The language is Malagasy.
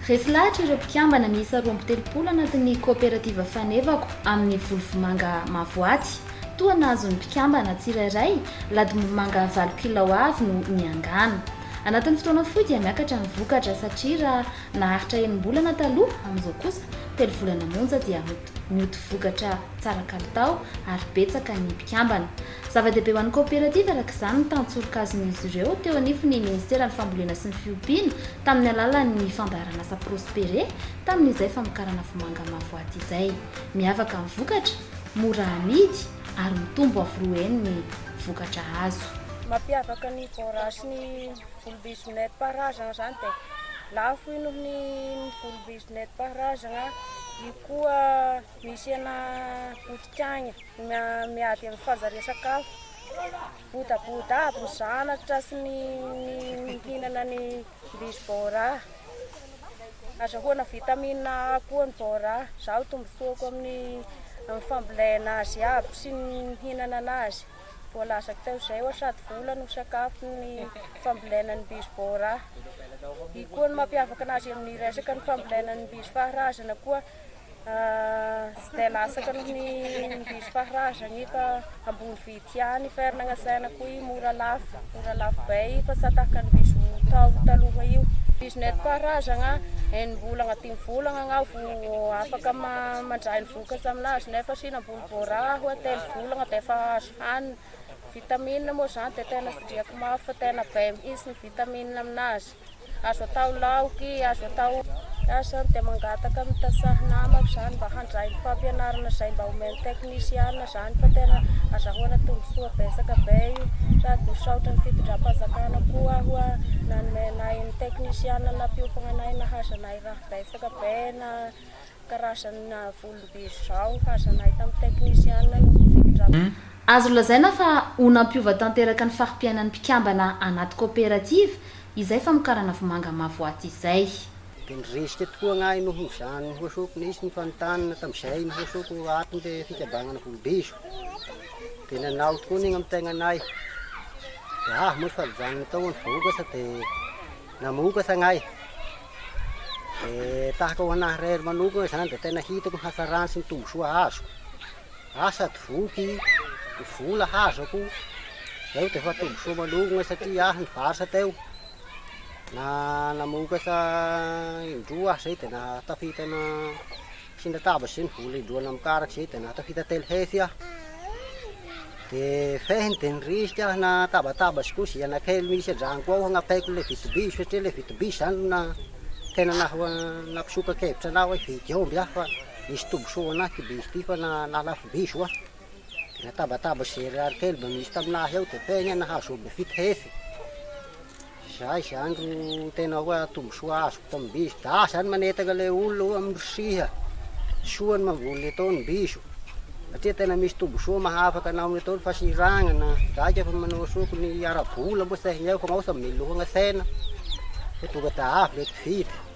Resy lahatra ireo mpikambana miisa 32 anatin'ny kaoperativa Fanevako amin'ny voly vomanga mavoaty. Toa nahazo ny mpikambana tsirairay ladim-bomanga valo kilao avy no niangana. Anatin'ny fotoana fohy dia miakatra ny vokatra satria raha naharitra enim-bolana taloha, amin'izao kosa telo volana monja dia mioty vokatra tsara kalitao ary betsaka ny mpikambana. Zava-dehibe ho an'ny kaoperativa araka izany ny tantsoronkazon'izy ireo teo anivon'ny Ministeran'ny Fambolena sy ny Fiompiana tamin'ny alalan'ny fandaharanasa Prospere tamin'izay famokarana vomanga mavoaty izay. Miavaka ny vokatra, mora amidy ary mitombo avo roa heny ny vokatra azo. Mampiavaka ny Bora sy ny volombizo nentim-paharazana izany dia lafo io noho ny volombizo nentim-paharazana, io koa misy hena potik'agna. Miady amin'ny fanjarian-tsakafo. Bodaboda aby ny zanatra sy ny mihinana ny mbizo bora. Azahoana vitamine A koa ny bora. Zaho tombotsoako amin'ny fambolena azy aby sy ny mihinana anazy. Voalazako teo izay hoa sady vola no sakafo ny fambolena ny mbizo bora. Io koa ny mampiavaka anazy amin'ny resaka ny fambolena ny mbizo faharazana koa. Tsy dia latsaka noho ny mbizo faharazana io fa ambony vidy ihany fa ary nagnasaina koa io mora lafo, mora lafo be io fa tsy tahaka ny mbizo tao taloha io. Mbizo nentim-paharazana, enim-bolagna dimy volagna agnao vao afaka mandray ny vokatra aminazy nefa asiana ambony bôra hoa telo volagna dia efa azo hanina. Vitamine moa zany dia tena tsindriako mafy fa tena be mihitsy ny vitamine aminazy. Azo atao laoky, azo atao. Za zany dia mangataka amin'ny tantsaha namako zany mba handray ny fampianarana izay mba omen'ny teknisiana zany fa tena azahoana tombotsoa betsaka be io sady misaotra ny fitondram-panjakana koa aho nanome anay ny teknisiana nampiofagna anay nahazo anay raha betsaka be na Karazana volom-bizo izao hazanay tamin'ny teknisiana no fitondram. Azo lazaina fa ho nampiova tanteraka ny fari-piainan'ny mpikambana anaty kaoperativa izay famokarana vomanga mavoaty izay. Dia niresika tokoa agnahy noho izany hoasoko nisy ny fanontanana tamin'izay ny hoasoko ato le fikambanana volombizo dia nanao tokoa ny amin'ny tegnanay dia ahy moa fa nijanona tao ny vokatra dia Namokatra agnay. Dia tahaka ho anahy irery manokana izany dia tena hitako ny hatsarany sy ny tombosoa azoko. Ahy sady voky, ny vola hazako, izay dia efa tombosoa manokana satria ahy nivarotra teo. Na namokatra indroa aho izay dia nahatafita na Tsy natabatry zay ny vola indroa namokarako zay de nahatafita telo hetsy aho. De fehiny de nirisika aho natabataba sy koa ze anakely misy andranoko ao hagnapaiko le vidim-bizo satria le vidim-bizo zany no na- tena naha- nampisoka-kevitra anahy hoe hividy aomby aho fa misy tombosoa ho anahy ty bizo ty fa na- nahalafo bizo aho. De natabataba ze ariary kely mba misy taminahy ao de fehiny aho nahazo aomby fito hetsy. Zay zany ro tena hoe tombosoa azoko tamin'ny bizo. Da zany manentana le olona hoe mirisiha, soa ny mamboly etoa ny bizo satria tena misy tombosoa mahafaka anao amin'ny etoa ny fahasahiragnana, ndraiky efa manao soa ny ara-bola moa tsy hainao fa ao samy miloha gny tsena fa tonga da avy le mpividy.